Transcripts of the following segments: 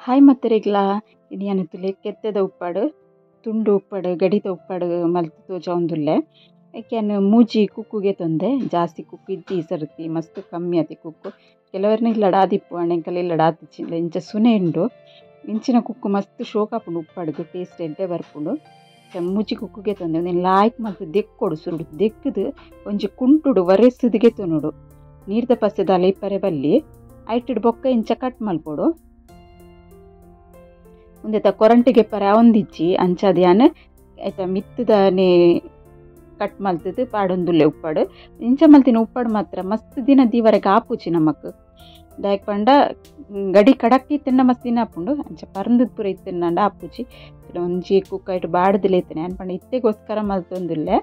Hi ಮತ್ತರೆಗ್ಲಾ ಇನಿಯನತುಲೆ ಕೆತ್ತೆದ ಉಪ್ಪಾಡು ತುಂಡು ಉಪ್ಪಾಡು ಗಡಿತ ಉಪ್ಪಾಡು ಮಲ್ತು ತೋಜಾವೊಂದುಲ್ಲೆ ಐಕ್ಯಾನ್ ಮೂಜಿ ಕುಕ್ಕುಗೆ ತೊಂದೆ ಜಾಸ್ತಿ ಕುಕ್ಕು ಇಜ್ಜಿ ಈ ಸರ್ತಿ ಮಸ್ತ್ ಕಮ್ಮಿ ಆತಿ ಕುಕ್ಕು ಕೆಲವರ್ನ ಇಲ್ಲಡ ಆದಿಪ್ಪು ಅಣೆಂಕಲ್ ಇಲ್ಲಡ ಆತಿಚ್ಚಿಲ್ಲ ಇಂಚ ಸುನೆ ಉಂಡು ಇಂಚಿನ ಕುಕ್ಕು ಮಸ್ತ್ ಶೋಕ್ ಆಪುಂಡು ಉಪ್ಪಾಡುಗು ಟೇಸ್ಟ್ ಎಡ್ಡೆ ಬರ್ಪುಂಡು ಮೂಜಿ ಕುಕ್ಕುಗೆ ತೊಂದೆ ಒಂದಿನ ಲಾಯ್ಕ್ ಮಲ್ತು ದೆಕ್ಕೊಡು ಸುರುಡು ದೆಕ್ಕದು ಒಂಜಿ ಕುಂಟುಡು ವರೆಸುದಿಗೆ ತೊನೋಡು ನೀರ್ದ ಪಸೆದಾಲ ಇಪ್ಪರೆ ಬಲ್ಲಿ ಐಟಿಡ್ ಬೊಕ್ಕ ಇಂಚ ಕಟ್ ಮಲ್ಪೊಡು ಒಂದೆತ ಕೊರಂಟಿಗೆ ಪರ ಒಂದಿಜ್ಜಿ ಅಂಚಾದ ಯಾನ್ ಐತ ಮಿತ್ತದನೆ ಕಟ್ ಮಲ್ತದು ಪಾಡೊಂದುಲ್ಲೆ ಉಪ್ಪಾಡು ಇಂಚ ಮಲ್ತಿನ ಉಪ್ಪಾಡು ಮಾತ್ರ ಮಸ್ತ್ ದಿನ ದೀವರೆಗೆ ಆಪುಜಿ ನಮಕ್ ದಾಯಕ್ ಪಂಡ ಗಡಿ ಕಡಕ್ ಇತ್ತಿನ ಮಸ್ತ್ ದಿನ ಆಪುಂಡು ಅಂಚ ಪರಂದದ ಪೂರ ಇತ್ತಿನಂಡ ಆಪುಜಿ ಒಂಜಿ ಕುಕ್ಕ ಇಟ್ಟು ಬಾಡ್ದಿಲ್ಲ ಇತ್ತನೆ ಅನ್ ಪಂಡ ಇತ್ತೆಗೋಸ್ಕರ ಮಲ್ತೊಂದುಲ್ಲೆ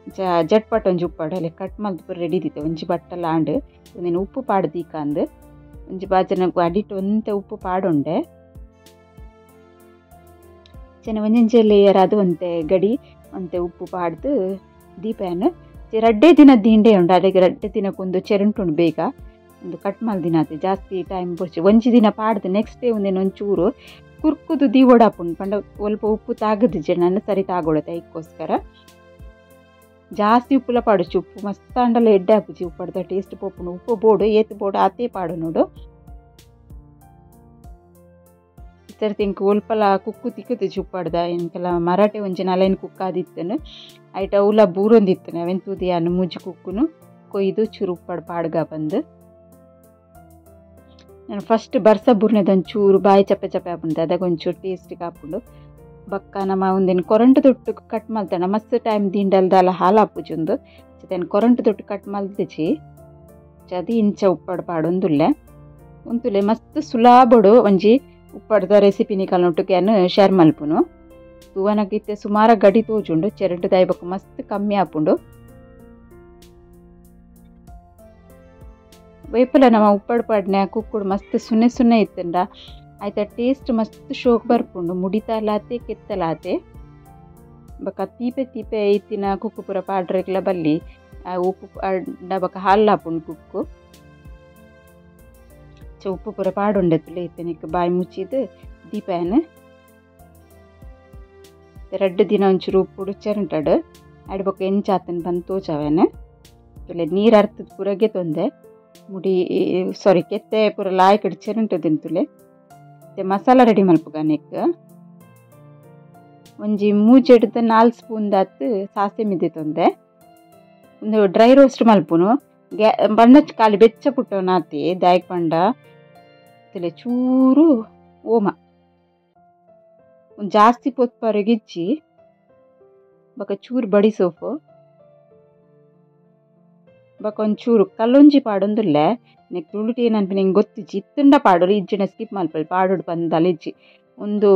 ಅಂಚ ಜಟ್ಪಟ್ ಒಂಜಿ ಉಪ್ಪಾಡು ಅಲ್ಲಿ ಕಟ್ ಮಲ್ತು ಪೂರ ರೆಡಿ ದಿತ್ತೆ ಒಂಜಿ ಬಟ್ಟಲ ಆಂಡ್ ಒಂದಿನ ಉಪ್ಪು ಪಾಡ್ದೀಕಂದು ಒಂಜಿ ಬಾಜನಗ್ ಅಡಿಟ್ ಒಂತೆ ಉಪ್ಪು ಪಾಡುಂಡೆ ಚೆನ್ನ ಒಂಜೊಂಜೆ ಲೇಯರ್ ಅದು ಒಂತೆ ಗಡಿ ಒಂತೆ ಉಪ್ಪು ಪಾಡ್ದು ದೀಪನ ರಡ್ಡೆ ದಿನ ದಿಂಡೆ ಉಂಡು ಅಡೆಗೆ ರಡ್ಡೆ ದಿನಕ್ಕೊಂದು ಚೆರುಂಟುಂಡು ಬೇಗ ಒಂದು ಕಟ್ ಮಲ್ ದಿನ ಆತು ಜಾಸ್ತಿ ಟೈಮ್ ಬೊರ್ಚಿ ಒಂಜಿ ದಿನ ಪಾಡ್ದು ನೆಕ್ಸ್ಟ್ ಡೇ ಒಂದಿನ ಒಂಚೂರು ಕುರ್ಕುದು ದೀವೊಡಾಪುಂಡು ಪಂಡ ಒಲ್ಪ ಉಪ್ಪು ತಾಗದು ಜನ ಸರಿ ತಾಗೊಳತ್ತೆ ಐಕ್ಕೋಸ್ಕರ ಜಾಸ್ತಿ ಉಪ್ಪುಲ ಪಾಡುಚಿ ಉಪ್ಪು ಮಸ್ತ್ ಅಂಡಲ ಎಡ್ಡೆ ಆಪುಜಿ ಉಪ್ಪಡ್ದ ಟೇಸ್ಟ್ ಪೋಪುಂಡು ಉಪ್ಪು ಬೋಡು ಏತ್ ಬೋಡು ಆತೇ ಪಾಡು ನೋಡು ಸರ್ತಿ ಇಂಕ್ ಒಲ್ಪಲ ಕುಕ್ಕು ತಿಕ್ಕುದು ಉಪ್ಪಾಡ್ದ ಎಂಕೆಲ ಮರಾಠೆ ಒಂಜಿ ನಲೈನ್ ಕುಕ್ಕಾದಿತ್ತನು ಐಟ ಉಲ ಬೂರೊಂದಿತ್ತನು ಅವೆನ್ ತೂದಿಯಾನು ಮೂಜಿ ಕುಕ್ಕುನು ಕೊಯ್ದು ಚೂರು ಉಪ್ಪಾಡು ಪಾಡ್ಗ ಬಂದು ನಾನು ಫಸ್ಟ್ ಬರ್ಸ ಬೂರ್ನೆದ ಒಂಚೂರು ಬಾಯಿ ಚಪ್ಪೆ ಚಪ್ಪೆ ಆಪುಂಡು ಅದಾಗ ಒಂಚೂರು ಟೇಸ್ಟಿಗೆ ಆಪುಂಡು ಬಕ್ಕ ನಮ್ಮ ಒಂದಿನ ಕೊರಂಟು ದೊಟ್ಟು ಕಟ್ ಮಲ್ತಣ ಮಸ್ತ್ ಟೈಮ್ ದಿಂಡಲ್ದಲ್ಲ ಹಾಲು ಆಪುಜಿ ಒಂದು ಕೊರಂಟು ದೊಟ್ಟು ಕಟ್ ಮಲ್ತಿಜಿ ಅದು ಇಂಚ ಉಪ್ಪಾಡು ಪಾಡೊಂದುಲ್ಲೆ ಉಂತುಲೆ ಮಸ್ತ್ ಸುಲಾಬಡು ಒಂಜಿ ಉಪ್ಪಾಡ್ದ ರೆಸಿಪಿ ನಿಕಲ್ನೊಟ್ಟುಗೆ ಯಾನ್ ಶೇರ್ ಮಲ್ಪುನು ತೂವನಗ ಇತ್ತೆ ಸುಮಾರ ಗಡಿ ತೋಜುಂಡು ಚೆರಟು ದಾಯ್ಬೊಕ್ಕ ಮಸ್ತ್ ಕಮ್ಮಿ ಆಪುಂಡು ವೇಪಲ ನಮ್ಮ ಉಪ್ಪಾಡು ಪಾಡ್ನೆ ಕುಕ್ಕುಡು ಮಸ್ತ್ ಸುನ್ನೆ ಸುನ್ನೆ ಇತ್ತಂಡ ಆಯ್ತ ಟೇಸ್ಟ್ ಮಸ್ತ್ ಶೋಕ್ ಬರ್ಪುಂಡು ಮುಡಿತಲಾತೆ ಕೆತ್ತಲಾತೆ ಬೊಕ್ಕ ತೀಪೆ ತೀಪೆ ಇತ್ತಿನ ಕುಕ್ಕು ಪೂರ ಪಾಡ್ರೆಗ್ಲ ಬಲ್ಲಿ ಉಪ್ಪು ಪಾಡ್ಂಡ ಬೊಕ್ಕ ಹಾಲ್ ಆಪುಂಡು ಕುಕ್ಕು ಉಪ್ಪು ಪೂರ ಪಾಡುಂಡತ್ತುಲೆ ಇತ್ತನಿಕ್ ಬಾಯಿ ಮುಚ್ಚಿದ್ದು ದೀಪನ ರಡ್ಡು ದಿನ ಒಂಚೂರು ಉಪ್ಪುಡು ಚೆರಂಟಡು ಅಡ್ ಬೊಕ್ಕ ಎಂಚಾತನ್ ಬಂದು ತೋಜಾವೇನೆ ತುಲೆ ನೀರು ಅರ್ತದ ಪೂರಗೆ ತೊಂದೆ ಮುಡಿ ಸಾರಿ ಕೆತ್ತೆ ಪೂರ ಲಾಯ್ಕಡ್ ಚೆರಂಟು ತಿಂತುಲೆ ಮತ್ತೆ ಮಸಾಲ ರೆಡಿ ಮಲ್ಪುಗ ನೆಕ್ ಒಂಜಿ ಮೂಜೆಡ್ದು 4 ಸ್ಪೂನ್ ದಾತ್ ಸಾಸೆ ಮಿದ್ದೆ ತೊಂದೆ ಒಂದು ಡ್ರೈ ರೋಸ್ಟ್ ಮಲ್ಪುನು ಗ್ಯಾ ಬಣ್ಣ ಖಾಲಿ ಬೆಚ್ಚ ಪುಟ್ಟವನಾತಿ ದಾಯಕ್ ಪಂಡ ತುಲೆ ಚೂರು ಓಮ ಒಂದು ಜಾಸ್ತಿ ಪೊತ್ಪರೆಗೆ ಇಜ್ಜಿ ಬೊಕ್ಕ ಚೂರು ಬಡಿ ಸೋಪು ಬೊಕ್ಕ ಒಂಚೂರು ಕಲ್ಲೊಂಜಿ ಪಾಡೊಂದುಲ್ಲೆ ನೆಕ್ ತುಳುಟು ಏನನ್ಪಿನ ಹಿಂಗೆ ಗೊತ್ತಿಜ್ಜಿ ಇತ್ತಂಡ ಪಾಡೋರು ಇಜ್ಜಿಡ ಸ್ಕಿಪ್ ಮಲ್ಪೊಲಿ ಪಾಡೋಡು ಪಂದಲ ಇಜ್ಜಿ ಒಂದು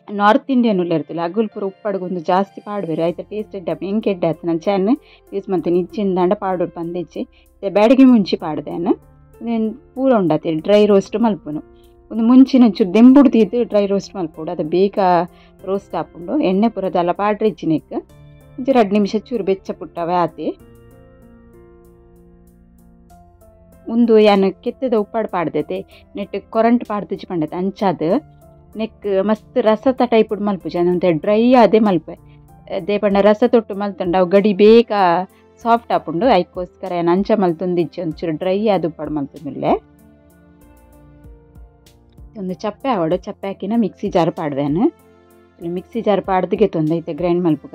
ನಾರ್ತ್ ಇಂಡಿಯನ್ ಉಲ್ಲ ಇರ್ತಲ್ಲ ಅಗುಲ್ ಪೂರ ಉಪ್ಪಾಡುಗು ಒಂದು ಜಾಸ್ತಿ ಪಾಡುವೆರು ಆಯ್ತಾ ಟೇಸ್ಟ್ ಎಡ್ಡೆ ಆಪುಂಡು ಎಂಕ್ ಎಡ್ಡೆ ಆತು ನಾನು ಚೆನ್ನ ಯೂಸ್ ಮಲ್ತೇನೆ ಇಜ್ಜಿಂದಾಂಡ ಪಾಡೋಡು ಪಂದಿಜ್ಜಿ ಬ್ಯಾಡಿಗೆ ಮುಂಚಿ ಪಾಡ್ದೇನು ಪೂರ ಉಂಡಾತೆ ಡ್ರೈ ರೋಸ್ಟ್ ಮಲ್ಪುನು ಒಂದು ಮುಂಚಿನ ಒಂಚೂರು ದೆಂಬುಡು ತೀದು ಡ್ರೈ ರೋಸ್ಟ್ ಮಲ್ಪೊಡು ಅದು ಬೇಗ ರೋಸ್ಟ್ ಆಪುಂಡು ಎಣ್ಣೆ ಪೂರದಲ್ಲ ಪಾಡ್ರೆ ಇಜ್ಜಿನೆಕ್ ಒಂಜಿ 2 ನಿಮಿಷ ಚೂರು ಬೆಚ್ಚ ಪುಟ್ಟವೆ ಆತಿ ಒಂದು ಯಾನ್ ಕೆತ್ತದ ಉಪ್ಪಾಡು ಪಾಡ್ದೈತೆ ನೆಟ್ ಕೊರಂಟ್ ಪಾಡ್ದಿಜ್ಜಿ ಪಂಡತೆ ಅಂಚಾದ್ ನೆಕ್ ಮಸ್ತ್ ರಸತ ಟೈಪುಡು ಮಲ್ಪುಜಿ ಅಂದಂತೆ ಡ್ರೈ ಆದೇ ಮಲ್ಪೆ ಅದೇ ಪಂಡ ರಸ ತೊಟ್ಟು ಮಲ್ತುಂಡ ಅವು ಗಡಿ ಬೇಗ ಸಾಫ್ಟ್ ಆಪುಂಡು ಐಕ್ಕೋಸ್ಕರ ಯಾನ್ ಅಂಚ ಮಲ್ತೊಂದಿಜ್ಜಿ ಒಂಚೂರು ಡ್ರೈ ಆದ್ ಉಪ್ಪಾಡು ಮಲ್ತೊಂದುಲ್ಲೆ ಒಂದು ಚಪ್ಪೆ ಆವಡು ಚಪ್ಪೆ ಹಾಕಿನ ಮಿಕ್ಸಿ ಜಾರ್ ಪಾಡ್ವೇನು ಮಿಕ್ಸಿ ಜಾರ್ ಪಾಡ್ದಿಗೆ ತೊಂದೈತೆ ಗ್ರೈಂಡ್ ಮಲ್ಪುಗ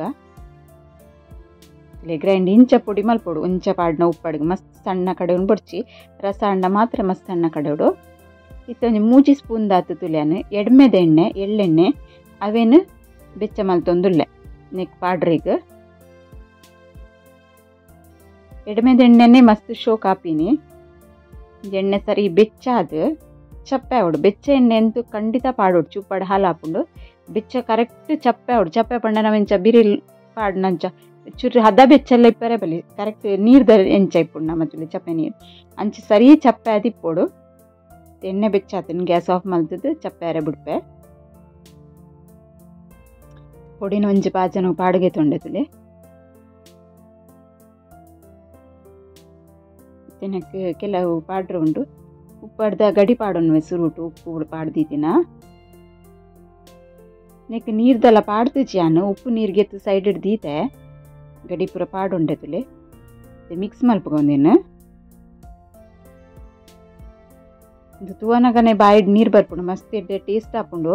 ಇಲ್ಲಿ ಗ್ರೈಂಡ್ ಇಂಚ ಪೊಡಿ ಮಲ್ಪೊಡು ಇಂಚ ಪಾಡ್ನ ಉಪ್ಪಾಡಿಗೆ ಮಸ್ತ್ ಸಣ್ಣ ಕಡೆ ಬೊಡ್ಚಿ ರಸ ಅಂಡ ಮಾತ್ರ ಮಸ್ತ್ ಸಣ್ಣ ಕಡೆಡು ಇತ್ತೆ ಒಂಜಿ ಮೂಜಿ ಸ್ಪೂನ್ ದಾತು ತುಲ್ಯಾನು ಎಡ್ಮೆದ ಎಣ್ಣೆ ಎಳ್ಳೆಣ್ಣೆ ಅವೇನು ಬೆಚ್ಚ ಮಲ್ತೊಂದುಲ್ಲೆ ನೆಕ್ ಪಾಡ್ರಿಗ್ ಎಡ್ಮೆದ ಎಣ್ಣೆನೆ ಮಸ್ತ್ ಶೋಕ್ ಆಪಿನಿ ಎಣ್ಣೆ ಸರಿ ಬೆಚ್ಚ ಅದು ಚಪ್ಪೆ ಆವಡು ಬೆಚ್ಚ ಎಣ್ಣೆ ಅಂತೂ ಖಂಡಿತ ಪಾಡೋಡು ಚೂಪಾಡು ಹಾಲು ಆಪುಂಡು ಬೆಚ್ಚ ಕರೆಕ್ಟ್ ಚಪ್ಪೆ ಆವಡು ಚಪ್ಪೆ ಪಂಡ ನಾವೆಂಚ ಬಿರಿಲ್ ಪಾಡ್ನಂಚ ಚೂರು ಹದ ಬೆಚ್ಚಲ್ಲ ಇಪ್ಪರೆ ಬಲಿ ಕರೆಕ್ಟ್ ನೀರ್ದ ಎಂಚ ಇಪ್ಪುಂಡು ನಮ್ಮ ತುಲೆ ಚಪ್ಪೆ ನೀರು ಅಂಚ ಸರಿ ಚಪ್ಪೆ ಅದಿಪ್ಪೊಡು ಎಣ್ಣೆ ಬೆಚ್ಚ ಆತನ ಗ್ಯಾಸ್ ಆಫ್ ಮಲ್ತದ್ದು ಚಪ್ಪೆ ಅರೆ ಬಿಡ್ಪೆ ಪೊಡಿನ ಒಂಜಿ ಪಾಜನ ಪಾಡುಗೆ ತೊಂಡೆ ತುಲೆ ತಿನ್ನಕ್ಕೆ ಕೆಲವು ಪಾಡ್ರೆ ಉಂಡು ಉಪ್ಪಡ್ದ ಗಡಿ ಪಾಡೊನ್ವೆ ಸುರುಟು ಉಪ್ಪು ಪಾಡ್ದಿತ್ತಿನ ನೆಕ್ ನೀರ್ದೆಲ್ಲ ಪಾಡ್ತಿಜಿ ಯಾನು ಉಪ್ಪು ನೀರಿಗೆ ಸೈಡ್ ದೀತೆ ಗಡಿ ಪೂರ ಪಾಡುಂಡೆ ತುಲೆ ಮಿಕ್ಸ್ ಮಲ್ಪಗೊಂದೇನು ಇದು ತೂವನಗನೆ ಬಾಯಿಡ್ ನೀರು ಬರ್ಪುಂಡು ಮಸ್ತ್ ಎಡ್ಡೆ ಟೇಸ್ಟ್ ಆಪುಂಡು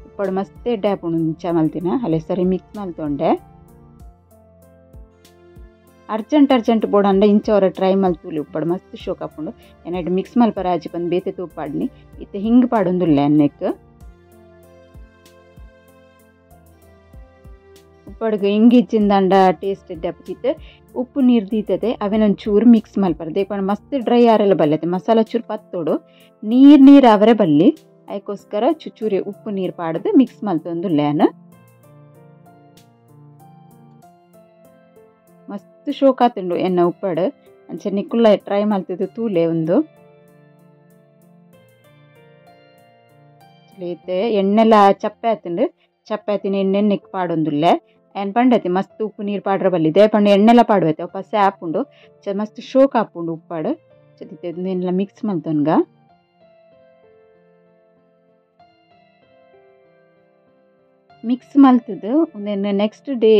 ಉಪ್ಪಡು ಮಸ್ತ್ ಎಡ್ಡೆ ಆಪುಂಡು ಇಂಚ ಮಲ್ತಿನ ಅಲ್ಲೇ ಸರಿ ಮಿಕ್ಸ್ ಮಲ್ತೊಂಡೆ ಅರ್ಜೆಂಟ್ ಅರ್ಜೆಂಟ್ ಬೋಡಂಡ ಇಂಚವರ ಟ್ರೈ ಮಲ್ತೂಲಿ ಉಪ್ಪಡು ಮಸ್ತ್ ಶೋಕ್ ಆಪುಂಡು ಏನಾಯ್ತು ಮಿಕ್ಸ್ ಮಲ್ಪರ ಆಜಿ ಬಂದು ಬೇತೆ ತೂಪಾಡ್ನಿ ಇತ್ತೆ ಹಿಂಗೆ ಪಾಡೊಂದುಲ್ಲ ಎಣ್ಣೆಕ್ ಉಪ್ಪಡ್ಗೆ ಹಿಂಗಿಚ್ಚಿಂದಂಡ ಟೇಸ್ಟ್ ಎಡ್ಡೆ ಆಪುಜಿತ್ತು ಉಪ್ಪು ನೀರು ದೀತದೆ ಅವೇನೊಂದು ಚೂರು ಮಿಕ್ಸ್ ಮಲ್ಪರ ದೇಪಂಡ ಮಸ್ತ್ ಡ್ರೈ ಆರೆಲ್ಲ ಬಲ್ಲತೆ ಮಸಾಲ ಚೂರು ಪತ್ತೋಡು ನೀರು ನೀರು ಅವರೇ ಬಲ್ಲಿ ಅದಕ್ಕೋಸ್ಕರ ಚುಚೂರಿ ಉಪ್ಪು ನೀರು ಪಾಡ್ದು ಮಿಕ್ಸ್ ಮಲ್ತೊಂದುಲ್ಲ ಯಾನು ಮಸ್ತ್ ಶೋಕ್ ಆತುಂಡು ಎನ್ನ ಉಪ್ಪಡು ಅಂಚೆ ನಿಕ್ಕುಲ್ಲ ಟ್ರೈ ಮಲ್ತಿದ್ದು ತೂಲೆ ಒಂದು ಎಣ್ಣೆಲ್ಲ ಚಪ್ಪೆ ಆತುಂಡು ಚಪ್ಪೆ ಆತಿನ ಎಣ್ಣೆ ನಿಕ್ ಪಾಡೊಂದುಲ್ಲೆ ಏನ್ ಪಂಡತಿ ಮಸ್ತ್ ಉಪ್ಪು ನೀರು ಪಾಡ್ರ ಬಲ್ಲಿದೆ ಪಂಡ ಎಣ್ಣೆಲ್ಲ ಪಾಡುವೈತೆ ಪಸೆ ಆಪುಂಡು ಮಸ್ತ್ ಶೋಕ್ ಆಪುಂಡು ಉಪ್ಪಾಡು ಚದಿತ್ತೆ ಮಿಕ್ಸ್ ಮಲ್ತೊನ್ಗ ಮಿಕ್ಸ್ ಮಲ್ತದ್ದು ಒಂದೇನು ನೆಕ್ಸ್ಟ್ ಡೇ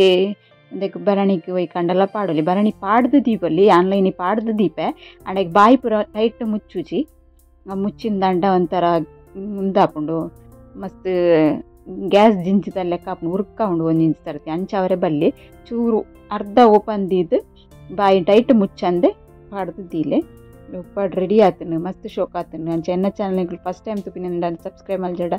ಒಂದಕ್ಕೆ ಭರಣಿಗೆ ಒಯ್ಕಂಡಲ್ಲ ಪಾಡೊಲಿ ಭರಣಿ ಪಾಡ್ದು ದೀಪಲ್ಲಿ ಆನ್ಲೈನ್ ಪಾಡ್ದು ದೀಪೆ ಅಂಡಕ್ಕೆ ಬಾಯಿ ಪೂರ ಟೈಟ್ ಮುಚ್ಚುಜಿ ಮುಚ್ಚಿನ ದಂಡ ಒಂಥರ ಉಂದಾಪುಂಡು ಮಸ್ತ್ ಗ್ಯಾಸ್ ಜಿಂಚಿದ ಲೆಕ್ಕ ಆಪುಂಡು ಉರ್ಕ ಉಂಡು ಒಂದು ಇಂಚ್ ತರತಿ ಅಂಚ ಅವರೇ ಬಲ್ಲಿ ಚೂರು ಅರ್ಧ ಓಪನ್ ದೀದು ಬಾಯಿ ಟೈಟ್ ಮುಚ್ಚಂದೆ ಪಾಡ್ದು ದೀಲೆ ಉಪ್ಪಾಡು ರೆಡಿ ಆತನು ಮಸ್ತ್ ಶೋಕ್ ಆತನು ಅಂಚೆ ಎನ್ನ channel first time ತುಪಿನ subscribe ಮಲ್ಜಡ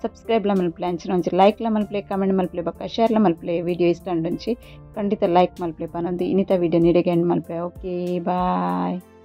subscribe ಲ ಮಲ್ಪ್ಲೆ ಅಂಚಿನ ಒಂಚಿ ಲೈಕ್ ಲ ಮಲ್ಪ್ಲೆ ಕಮೆಂಟ್ ಮಲ್ಪ್ಲೆ ಬೊಕ್ಕ ಶೇರ್ ಲ ಮಲ್ಪ್ಲೆ ವಿಡಿಯೋ ಇಷ್ಟ ಅಂಡೊಂಚಿ ಖಂಡಿತ ಲೈಕ್ ಮಲ್ಪ್ಲೆ ಪನೊಂದು ಇನ್ನಿತ ವಿಡಿಯೋ ನೀಡೆಗೆ ಎಂಡ್ ಮಲ್ಪ್ಲೆ. Okay bye.